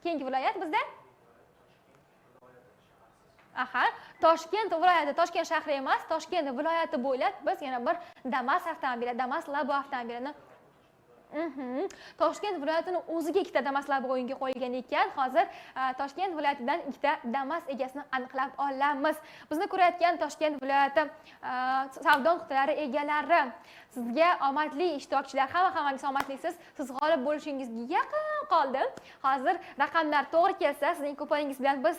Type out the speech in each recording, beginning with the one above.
Keyingi viloyat bizda? Aha, Toshkent viloyati, Toshkent shahri emas, Toshkent viloyati bo'ylab biz yana bir Damas avtomobili, Damas Labo avtomobilini. Toshkent viloyatini o'ziga ikkita Damas Labo o'yinga qo'yilgan ekan. Hozir Toshkent viloyatidan ikkita Damas egasini aniqlab olamiz. Bizni ko'rayotgan Toshkent viloyati savdo nuqtalari egalari, sizga omadli ishtirokchilar, hammangiz omadlisiz. Siz g'olib bo'lishingizga yaqin qoldi. Hozir raqamlar to'g'ri kelsa, sizning kuponingiz bilan biz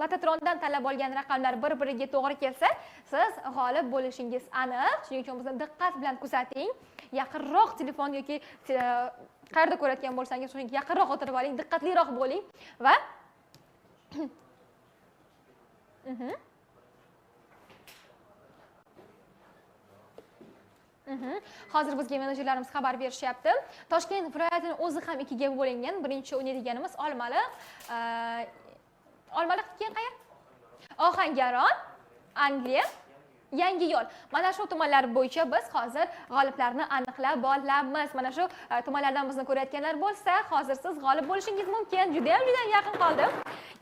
lototrondan tanlab olgan raqamlar bir-biriga to'g'ri kelsa, siz g'olib bo'lishingiz aniq. Shuning uchun bizni diqqat bilan kuzating. Yaqinroq telefon yoki qayerda ko'rayotgan bo'lsangiz, shunga yaqinroq o'tirib oling, diqqatliroq bo'ling va Hozir bizga menejerlarimiz xabar berishyapti. Toshkent viloyatining o'zi ham ikkiga bo'lingan. Birinchi o'ynaydiganimiz Olmaliq. Olmaliq keyin qayer? Ohangaron, Angliya, Yangiyo'l. Mana shu tumanlar bo'yicha biz hozir g'oliblarni aniqlab olamiz. Mana shu tumanlardan bizni ko'rayotganlar bo'lsa, hozir siz g'olib bo'lishingiz mumkin. Juda ham, juda ham yaqin qoldi.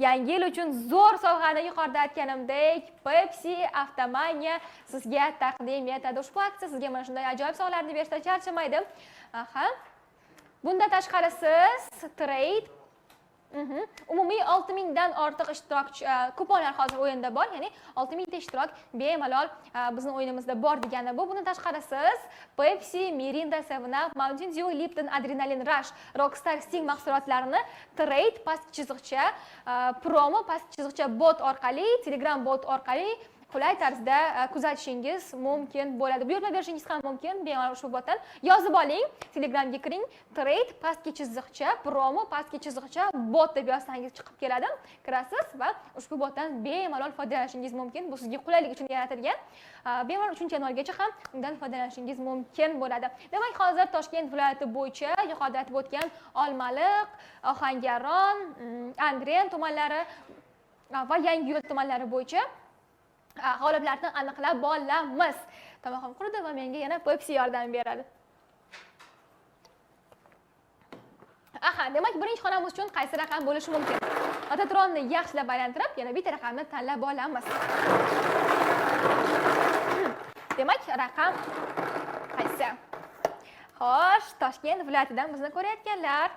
Yangi yil uchun zo'r sovg'ani yuqorida aytganimdek, Pepsi Avtomania sizga taqdim etadi. Ushbu aksiya sizga mana shunday ajoyib sovg'alarni berishdan charchamaydi. Aha. Bundan tashqari siz trade. Umumiy 6000 dan ortiq ishtirokchi kuponlar hozir o'yinda bor, ya'ni 6000 ta ishtirok bemalol bizni o'yinimizda bor degani bu. Bundan tashqari siz Pepsi, Mirinda, 7 Up, Mountain Dew, Lipton, Adrenaline Rush, Rockstar Sting mahsulotlarini trade pastki chiziqcha promo pastki chiziqcha bot orqali, Telegram bot orqali qulay tarzda kuzatishingiz mumkin bo'ladi. Buyurtma berishingiz ham mumkin bemalol ushbu botdan. Yozib oling, Telegramga kiring, trade pastki chiziqcha promo pastki chiziqcha bot deb yozsangiz chiqib keladi. Kirasiz va ushbu botdan bemalol foydalanishingiz mumkin. Bu sizga qulaylik uchun yaratilgan. Bemalol 3-yanvargacha ham undan foydalanishingiz mumkin bo'ladi. Demak, hozir Toshkent viloyati bo'yicha yuqorida aytib o'tgan Olmaliq, Ohangaron, Angren tumanlari va Yangiyo'l tumanlari bo'yicha g'oliblarni aniqlab olamiz. Tomog'im quridi va menga yana Pepsi yordam beradi. Aha, demak, birinchi xonamiz uchun qaysi raqam bo'lishi mumkin? Lototronni yaxshilab aylantirib, yana bitta raqamni tanlab olamiz. Demak, raqam qaysi? Xo'sh, Toshkent viloyatidan bizni ko'rayotganlar.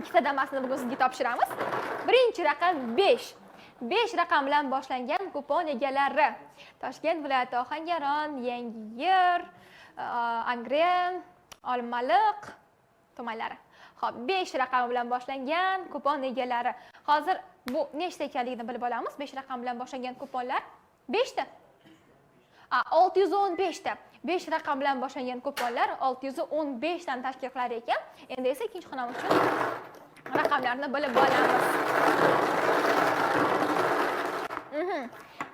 Ikkita damasini bugun sizga topshiramiz. Birinchi raqam 5. 5 raqam bilan boshlangan kupon egalari. Toshkent viloyati Ohangaron, Yangiyer, Angren, Olmaliq tumanlari. Xo'p, 5 raqami bilan boshlangan kupon egalari. Hozir bu nechta ekanligini bilib olamiz. 5 raqam bilan boshlangan kuponlar 5 ta. A, 615 ta. 5 raqam bilan boshlangan kuponlar 615 dan tashkil qilar ekan. Endi esa ikkinchi xonamiz uchun raqamlarni bilib olamiz.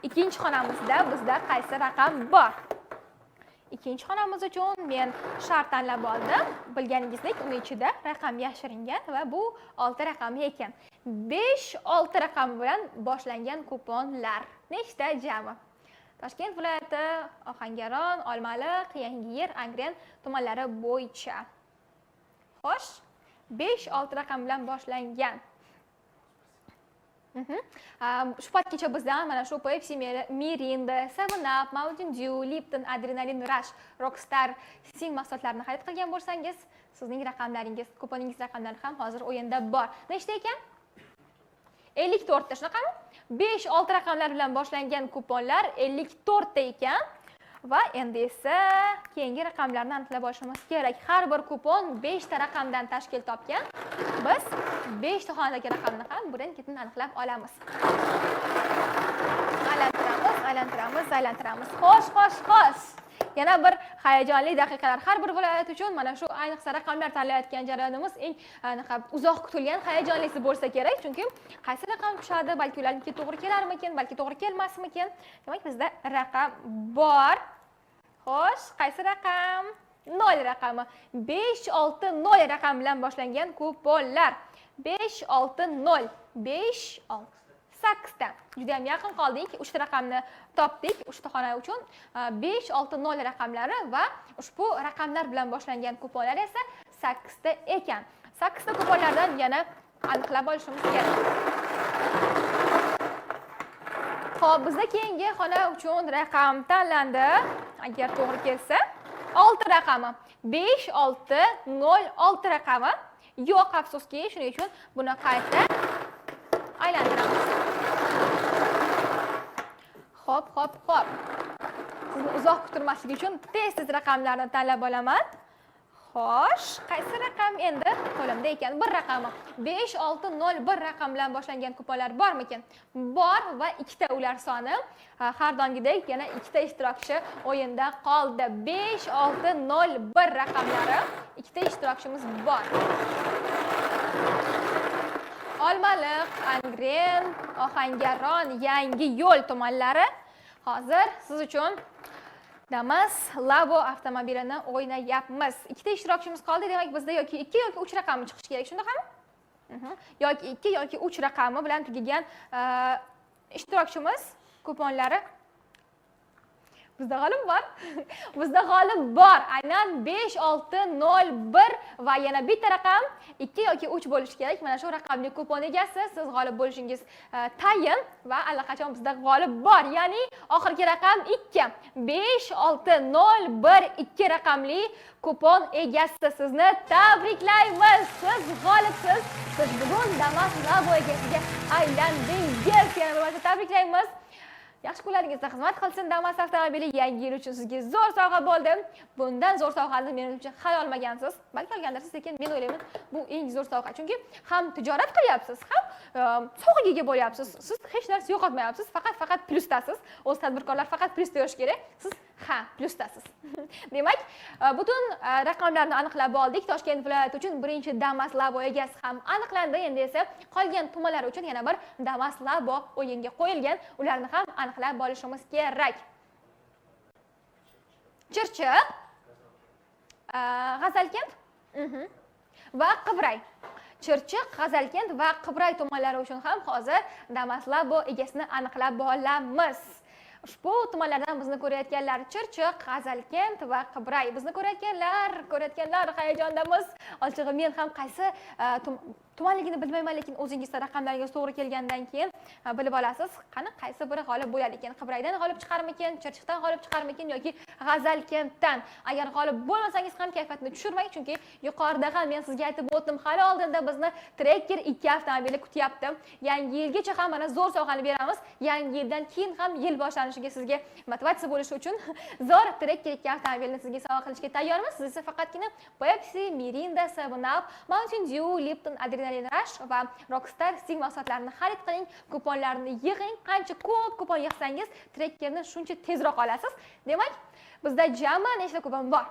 Ikkinchi xonamizda bizda qaysi raqam bor? Ikkinchi xonamiz uchun men shar tanlab oldim. Bilganingizdek, uni ichida raqam yashiringan va bu 6 raqamli ekan. 5 6 raqami bilan boshlangan kuponlar nechta jami? Toshkent viloyati, Ohangaron, Olmaliq, Yangiyer, Angren tumanlari bo'yicha. Xo'sh, 5 6 raqam bilan boshlangan. Shu paytgacha bizdan mana shu Pepsi, Mirinda, 7 Up, Mountain Dew, Lipton, Adrenaline Rush, Rockstar Sting mahsulotlarini xarid qilgan bo'lsangiz, sizning raqamlaringiz, kuponingiz raqamlari ham hozir o'yinda bor. Nechta ekan? 54 ta, shunaqami? 5 6 raqamlar bilan boshlangan kuponlar 54 ta ekan. Va endi esa keyingi raqamlarni aniqlab olishimiz kerak. Har bir kupon 5 ta raqamdan tashkil topgan. Biz 5 ta xonadagi raqamni ham birin-ketin aniqlab olamiz. Aylantiramiz, aylantiramiz, aylantiramiz. Xo'sh, xo'sh, xo'sh. Yana bir hayajonli daqiqalar. Har bir viloyat uchun mana shu ayniqsa raqamlar tanlayotgan jarayonimiz eng anaqa uzoq kutilgan hayajonlisi bo'lsa kerak, chunki qaysi raqam tushadi, balki ularniki to'g'ri kelarmikin, balki to'g'ri kelmasmikin. Demak, bizda raqam bor. Xo'sh, qaysi raqam? 0 raqami. 5 6 0 raqam bilan boshlangan kuponlar. 5 6 0 5 6 sakkizta. Juda ham yaqin qoldik. 3 ta raqamni topdik. 3 ta xona uchun 5 6 0 raqamlari va ushbu raqamlar bilan boshlangan kuponlar esa 8 ta ekan. 8 ta kuponlardan yana Aniqlab olishimiz kerak. Xo'p, bizda keyingi xona uchun raqam tanlandi. Agar to'g'ri kelsa, 6 raqami. 5 6 0 6 raqami. Yo'q, afsuski, shuning uchun buni qayta aylantiramiz. Xo'p, xo'p, xo'p. Sizni uzoq kuttirmaslik uchun tez-tez raqamlarni tanlab olaman. Xo'sh, qaysi raqam endi qo'limda ekan? Bir raqami. 5 6 0 1 raqam bilan boshlangan kuponlar bormikan? Bor va ikkita ular soni. Har doimgidek yana ikkita ishtirokchi o'yinda qoldi. 5 6 0 1 raqamlari, ikkita ishtirokchimiz bor. Olmaliq, Angren, Ohangaron, Yangi Yo'l tumanlari hozir siz uchun Damas Labo avtomobilini o'ynayapmiz. Ikkita ishtirokchimiz qoldi, demak bizda yoki 2 yoki 3 raqami chiqishi kerak, shundaqami? Yoki 2 yoki 3 raqami bilan tugagan ishtirokchimiz kuponlari. Bizda g'olib bor. Bizda g'olib bor. Aynan 5 6 0 1 va yana bitta raqam 2 yoki 3 bo'lishi kerak. Mana shu raqamli kupon egasi siz g'olib bo'lishingiz tayin va allaqachon bizda g'olib bor. Ya'ni oxirgi raqam 2. 5 6 0 1 2 raqamli kupon egasi, sizni tabriklaymiz. Siz g'olibsiz. Siz bugun Damas Labo egasiga aylandingiz. Yana bir marta tabriklaymiz. Yaxshi kunlaringizda xizmat qilsin Damas avtomobili. Yangi yil uchun sizga zo'r sovg'a bo'ldi. Bundan zo'r sovg'ani menimcha hali olmagansiz. Balki olgandirsiz, lekin men o'ylayman, bu eng zo'r sovg'a. Chunki ham tijorat qilyapsiz, ham sovg'aga ega bo'lyapsiz. Siz hech narsa yo'qotmayapsiz, faqat plyusdasiz. O'z tadbirkorlar faqat plyusda yurishi kerak. Siz ha, plyusdasiz. Demak, butun raqamlarni aniqlab oldik. Toshkent viloyati uchun birinchi Damas Labo egasi ham aniqlandi. Endi esa qolgan tumanlar uchun yana bir Damas Labo o'yinga qo'yilgan. Ularni ham aniqlab olishimiz kerak. Chirchiq, G'azalkent va Qibray. Chirchiq, G'azalkent va Qibray tumanlari uchun ham hozir Damas Labo egasini aniqlab olamiz. Ushbu tumanlardan bizni ko'rayotganlar, Chirchiq, G'azalkent va Qibray. Bizni ko'rayotganlar hayajondamiz. Ochig'i men ham qaysi tumanligini bilmayman, lekin o'zingizda raqamlaringiz to'g'ri kelgandan keyin bilib olasiz. Qani qaysi biri g'olib bo'lar ekan? Qibraydan g'olib chiqarmikin, Chirchiqdan g'olib chiqarmikin yoki G'azalkentdan? Agar g'olib bo'lmasangiz ham kayfiyatni tushirmang, chunki yuqorida ham men sizga aytib o'tdim, hali oldinda bizni Tracker 2 avtomobili kutyapti. Yangi yilgacha ham mana zo'r sovg'ani beramiz. Yangi yildan keyin ham yil boshlanishiga sizga motivatsiya bo'lishi uchun zo'r Tracker 2 avtomobilini sizga sovg'a qilishga tayyormiz. Siz esa faqatgina Pepsi, Mirinda, 7 Up, Mountain Dew, Lipton Adrenaline Rush va Rockstar Sting mahsulotlarini xarid qiling, kuponlarni yig'ing. Qancha ko'p kupon yig'sangiz, Trackerni shuncha tezroq olasiz. Demak, bizda jami nechta kupon bor?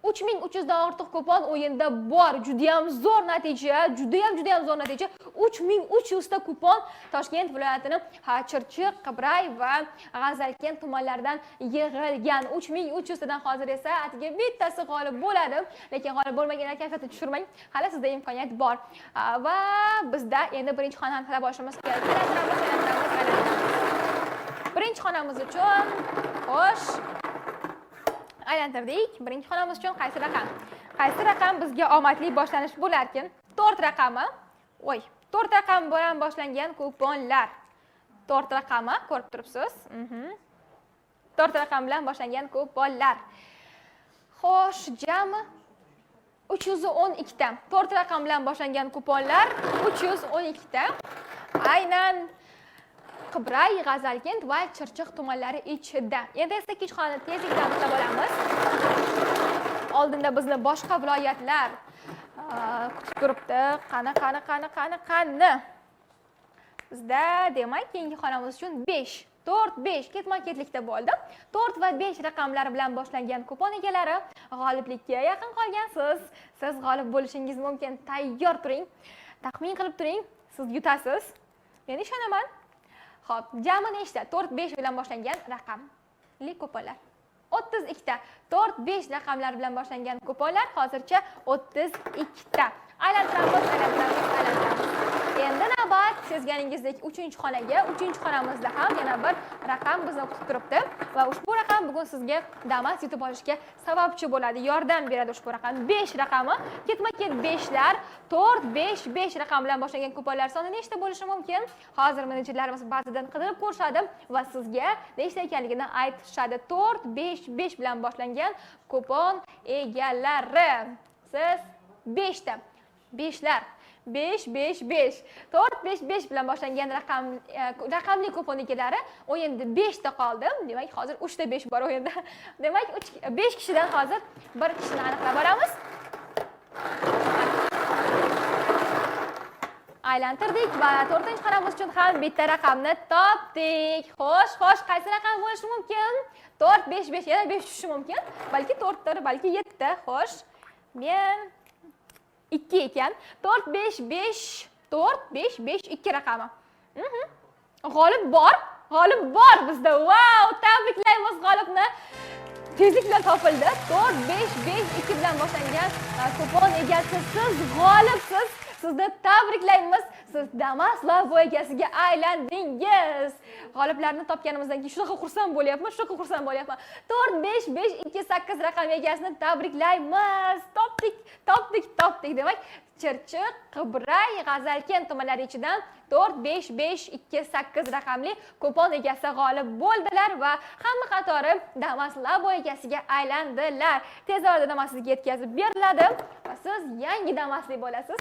3300 dan ortiq kupon o'yinda bor. Juda ham zo'r natija, juda ham, juda ham zo'r natija. 3300 ta kupon Toshkent viloyatini Chirchiq, Qibray va G'azalkent tumanlaridan yig'ilgan. 3300 tadan hozir esa atigi bittasi g'olib bo'ladi. Lekin g'olib bo'lmaganlar kayfiyatni tushirmang. Hali sizda imkoniyat bor. Va bizda endi birinchi xonani aniqlab olishimiz kerak. Aylantiramiz, aylantiramiz, aylantiramiz. Birinchi xonamiz uchun, xo'sh, aylantirdik. Birinchi xonamiz uchun qaysi raqam? Qaysi raqam bizga omadli boshlanish bo'larkin? 4 raqami. Voy, 4 raqam bilan boshlangan kuponlar. 4 raqami ko'rib turibsiz. 4 raqam bilan boshlangan kuponlar. Xo'sh, jami 312 ta. 4 raqam bilan boshlangan kuponlar 312 ta. Aynan Qibray, G'azalkent va Chirchiq tumanlari ichida. Endi esa ikkinchi xonani tezlikda aniqlab olamiz. Oldinda bizni boshqa viloyatlar kutib turibdi. Qani, qani, qani, qani, qani. Bizda demak keyingi xonamiz uchun 5, 4, 5 ketma-ketlikda bo'ldi. 4 va 5 raqamlari bilan boshlangan kupon egalari, g'oliblikka yaqin qolgansiz. Siz g'olib bo'lishingiz mumkin. Tayyor turing. Taxmin qilib turing, siz yutasiz. Men ishonaman. Xo'p, jami nechta? 4, 5 bilan boshlangan raqamli kuponlar. 32 ta. 4, 5 raqamlar bilan boshlangan kuponlar hozircha 32 ta. Aylantiramiz, aylantiramiz, aylantiramiz. Endi navbat sezgirlar yozganingizdek 3-xonaga. 3-xonamizda ham yana bir raqam bizni kutib turibdi va ushbu raqam bugun sizga Damas yutib olishga sababchi bo'ladi, yordam beradi ushbu raqam. 5 raqami, ketma-ket 5lar, 4, 5, 5 raqam bilan boshlangan kuponlar soni nechta bo'lishi mumkin? Hozir menejerlarimiz bazadan qidirib ko'rishadi va sizga nechta ekanligini aytishadi. 4, 5, 5 bilan boshlangan kupon egalari. Siz 5 ta. 5lar. 5 5 5 4 5 5 bilan boshlangan raqamli kupon egalari o'yinda 5 ta qoldi. Demak, hozir 3 ta 5 bor o'yinda. Demak, 3 5 kishidan hozir bir kishini aniqlab olamiz. Aylantirdik va 4-xonamiz uchun ham bitta raqamni topdik. Xo'sh, xo'sh, qaysi raqam bo'lishi mumkin? 4 5 5 yana 5 tushishi mumkin. Balki 4dir, balki 7. Xo'sh, men 2 ekan. 4 5 5 4 5 5 2 raqami. G'olib bor. G'olib bor bizda. Vau, tabriklaymiz g'olibni. Tezlik bilan topildi. 4 5 5 2 bilan boshlangan kupon egasi siz g'olibsiz. Sizni tabriklaymiz. Siz Damas Labo egasiga aylandingiz. G'oliblarni topganimizdan keyin shunaqa xursand bo'lyapman, shunaqa xursand bo'lyapman. 4 5 5 2 8 raqam egasini tabriklaymiz. Topdik, topdik, topdik. Demak, Chirchiq, Qibray, G'azalkent tumanlari ichidan 4 5 5 2 8 raqamli kupon egasi g'olib bo'ldilar va hamma qatori Damas Labo egasiga aylandilar. Tez orada Damas sizga yetkazib beriladi va siz yangi Damasli bo'lasiz.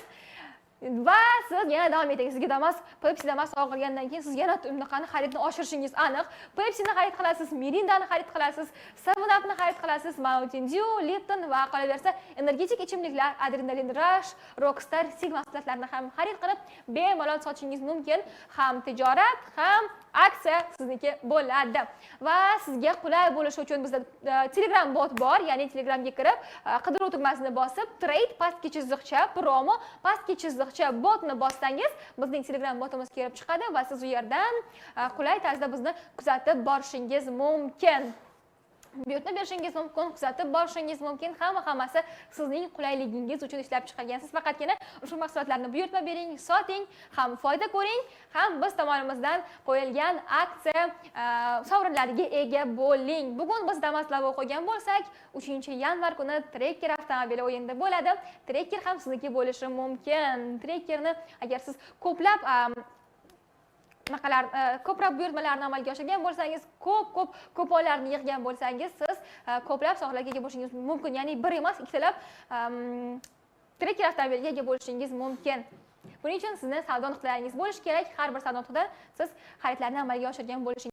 Va siz yana davom eting. Sizga Damas, Pepsi Damas sovg'a qilgandan keyin siz yana bunaqani xaridni oshirishingiz aniq. Pepsini xarid qilasiz, Mirindani xarid qilasiz, 7Upni xarid qilasiz, Mountain Dew, Lipton va qolaversa energetik ichimliklar, Adrenalin Rush, Rockstar, Sigma mahsulotlarini ham xarid qilib bemalol sotishingiz mumkin. Ham tijorat, ham aksiya sizniki bo'ladi. Va sizga qulay bo'lishi uchun bizda Telegram bot bor, ya'ni Telegramga kirib, qidiruv tugmasini bosib, trade pastki chiziqcha promo pastki chiziqcha botni bossangiz, bizning Telegram botimiz kelib chiqadi va siz u yerdan qulay tarzda bizni kuzatib borishingiz mumkin. Buyurtma berishingiz mumkin, kuzatib borishingiz mumkin. Hammasi sizning qulayligingiz uchun ishlab chiqilgan. Siz faqatgina ushbu mahsulotlarni buyurtma bering, soting, ham foyda ko'ring, ham biz tomonimizdan qo'yilgan aksiya sovrinlariga ega bo'ling. Bugun biz Damas Labo qo'ygan bo'lsak, 3-yanvar kuni Tracker avtomobili o'yinda bo'ladi. Tracker ham sizniki bo'lishi mumkin. Trackerni agar siz ko'plab ko'proq buyurtmalarni amalga oshirgan bo'lsangiz, ko'p-ko'p kuponlarni yig'gan bo'lsangiz, siz ko'plab sovg'alarga ega bo'lishingiz mumkin. Ya'ni bir emas, ikkitalab Tracker avtomobiliga ega bo'lishingiz mumkin. Buning uchun sizni savdo nuqtalaringiz bo'lishi kerak. Har bir savdo nuqtada siz xaridlarni amalga oshirgan bo'lishingiz